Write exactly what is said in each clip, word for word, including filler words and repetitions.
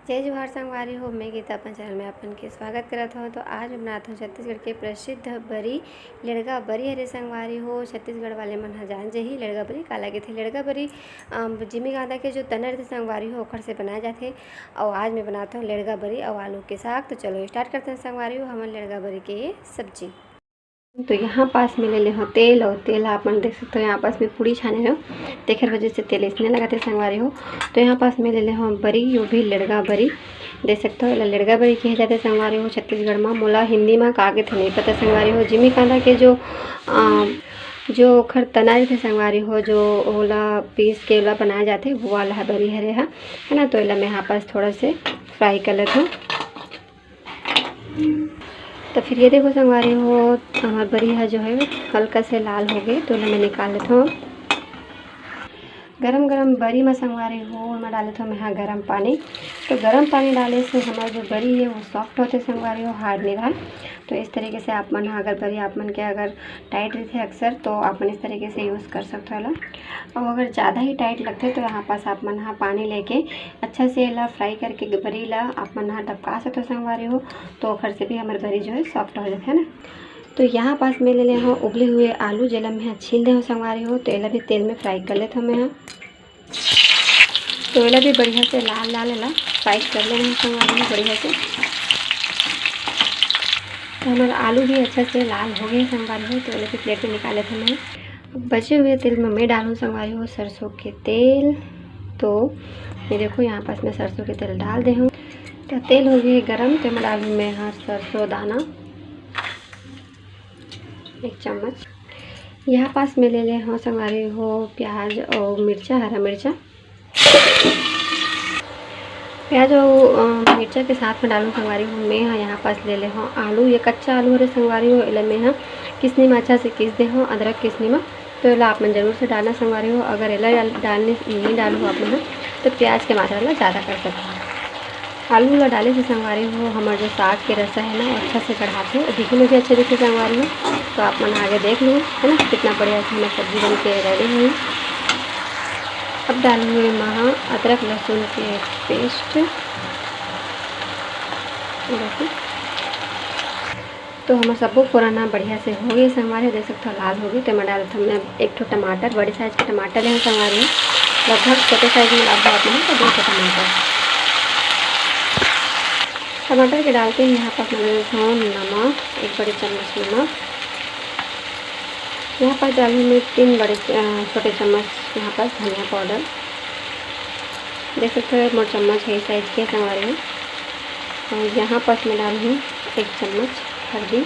जय जोहार संगवारी हो, मैं गीता अपन चैनल में अपन के स्वागत करत हौं। तो आज मैं बनात हौं छत्तीसगढ़ के प्रसिद्ध बरी, लेड़गा बरी हरे संगवारी हो। छत्तीसगढ़ वाले मन ह जान जही लेड़गा बरी काला कथे। लेड़गा बरी, अम, जिमीकांदा के जो तना रथे संगवारी हो, ओखर से बनाए जाथे। अउ आज मैं बनात हौं लेड़गा बरी अउ आलू के साग। तो चलो start करते हैं संगवारी हो, हमन लेड़गा बरी के सब्जी। तो यहाँ पास में ले ले हौं तेल, अउ तेल आप मन देख सकते हो, यहाँ पास में पूड़ी छाने रहो, तेखर वजह से तेल इसने लगत हे संगवारी हो। तो यहाँ पास में ले ले हौं बरी, यो भी लेड़गा बरी देख सकते हो, एला लेड़गा बरी कहे जाथे संगवारी हो छत्तीसगढ़ में। मोला हिंदी में का कथे नहीं पता संगवारी हो। जिमीकांदा के जो, अ, जो ओखर तना रथे संगवारी हो, जो ओला पीस के ओला बनाए जाथे, वो वाला ह बरी हरे ह, है ना। तो एला मैं यहाँ पास थोड़ा से fry कर लेत हौं। तो फिर ये देखो संगवारी हो, हमार बरी ह जो है हल्का से लाल हो गए, तो एला मैं निकाल लेत हौं। गरम गरम बरी में संगवारी हो, मैं डालत हौं मैं हा गरम पानी। तो गरम पानी डाले से हमार जो बरी है वो soft होथे संगवारी हो, hard नहीं रहा। तो इस तरीके से आप मन हा अगर बरी आप मन के अगर tight रहिथे अक्सर, तो आप मन इस तरीके से use कर सकते हो एला। और अगर ज़्यादा ही tight लगथे तो यहाँ पास आप मन हा पानी लेके अच्छा से एला fry करके बरी ला आप मन हा डबका सकते हो संगवारी हो, तो ओखर से भी हमर बरी जो है soft हो जाथे, है ना। तो यहाँ पास मैं ले ले हौं उबले हुए आलू, जेला मैं हा छील दे हौं संगवारी हो। तो एला भी तेल में fry कर लेत हौं मैं हा। तो एला भी बढ़िया से लाल लाल एला fry कर लेना है संगवारी हो बढ़िया से। तो हमारा आलू भी अच्छा से लाल हो गए संगवारी हो, तो एला भी plate में निकाल लेते हैं। अब बचे हुए तेल में मैं डालूँ संगवारी हो सरसों के तेल। तो ये देखो यहाँ पास मैं सरसों के तेल डाल दे हूँ। तो तेल हो गए गरम, तो मैं डालूँ मैं हा सरसों दाना एक चम्मच। यहाँ पास मैं ले ले हौं संगवारी हो प्याज और मिर्चा, हरा मिर्चा। प्याज और, अ, मिर्चा के साथ में डालूँ संगवारी हो मैं हा यहाँ पास ले ले हौं आलू। ये कच्चा आलू हरे संगवारी हो, एला मैं हा किसनी में अच्छा से किस दे हौं, अदरक किसनी में। तो एला आप मन जरूर से डालना संगवारी हो। अगर एला डाल-, डालने नहीं डालू आप मन हा, तो प्याज के मात्रा ला ज़्यादा कर सकते हो। आलू ला डाले से संगवारी हो, हमर जो साग के रसा है ना, वो अच्छा से कढ़ाथे, दिखे में भी अच्छा दिखे संगवारी हो। तो आप मन आगे देख लो, है ना, कितना बढ़िया से हमर सब्जी बन के ready हुई। अब डालूँ मैं हा अदरक लहसुन के paste, देखो। तो हमर सब्बो फोरन ह बढ़िया से हो गए संगवारी हो, देख सकथव लाल हो गए। तो मैं डालत हौं मैं एक ठो टमाटर, बड़े size के टमाटर लेहूँ संगवारी हो, लगभग छोटे size में डालबो आप मन तो दो ठो टमाटर। टमाटर के डालते ही यहाँ पास मैं डालत हौं नमक, एक बड़े चम्मच नमक। यहाँ पास डालूँ मैं तीन बड़े, अ, छोटे चम्मच यहाँ पास धनिया powder। देख सकते हो मोर चम्मच है size के संगवारी हो। और यहाँ पास मैं डालूँ एक चम्मच हल्दी,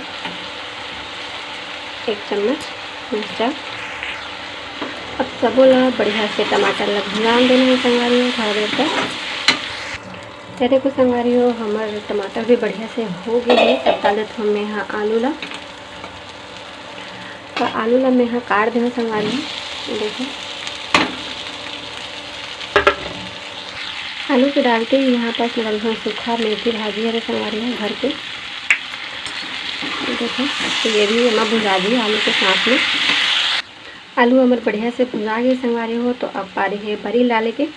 एक चम्मच मिर्चा। अब सबो ला बढ़िया से टमाटर ला भुंजान देना है संगवारी हो थोड़ा देर तक। ये देखो संगवारी हो, हमर टमाटर भी बढ़िया से हो गए हैं। अब डाल देत हौं मैं हा आलू ला। तो आलू ला मैं हा काट देहूँ संगवारी हो, देखो। आलू के डालते ही यहाँ पास मैं डालत हौं सूखा मेथी भाजी हरे संगवारी हो घर के, देखो। तो ये भी एमा भुंजा दिए आलू के साथ में। आलू हमर बढ़िया से भुंजा गए संगवारी हो, तो अब पारी है बरी डाले के।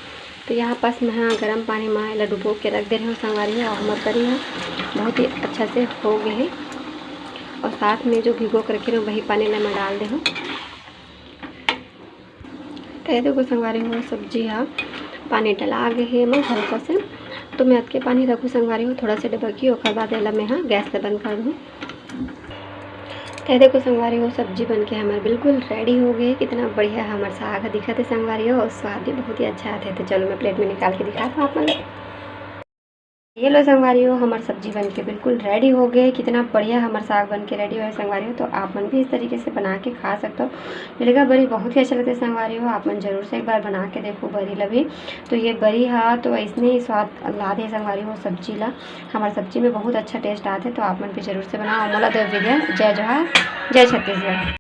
तो यहाँ पास मैं हा गरम पानी में एला डुबो के रख दे रहे हौं संगवारी हो, और हमर बरी हा बहुत ही अच्छा से हो गए है। और साथ में जो भिगो के रखे रहे हौं, वही पानी ला मैं डाल दे हौं। तो ये देखो संगवारी हो, सब्जी हा पानी डला गए है एमा हल्का से। तो मैं अतके पानी रखूँ संगवारी हो, थोड़ा से डबकी, ओकर बाद एला मैं हा गैस ला बंद कर दूँ। तो ये देखो संगवारी हो, सब्जी बन के हमर बिल्कुल ready हो गए। कितना बढ़िया हमर साग दिखत है संगवारी हो, और स्वाद भी बहुत ही अच्छा आथे। तो चलो मैं plate में निकाल के दिखात हौं आप मन ला। ये लो संगवारी हो, हमर सब्जी बन के बिल्कुल ready हो गए। कितना बढ़िया हमर साग बन के ready हो है संगवारी हो, तो आप मन भी इस तरीके से बना के खा सकते हो। लेड़गा बरी बहुत ही अच्छा लगता है संगवारी हो, आप मन जरूर से एक बार बना के देखो बरी ला भी। तो ये बरी हा तो ऐसने ही स्वाद लाथे संगवारी हो सब्जी ला, हमर सब्जी में बहुत अच्छा taste आथे। तो आप मन भी जरूर से बनाओ। मोला दो video, जय जोहार, जय छत्तीसगढ़।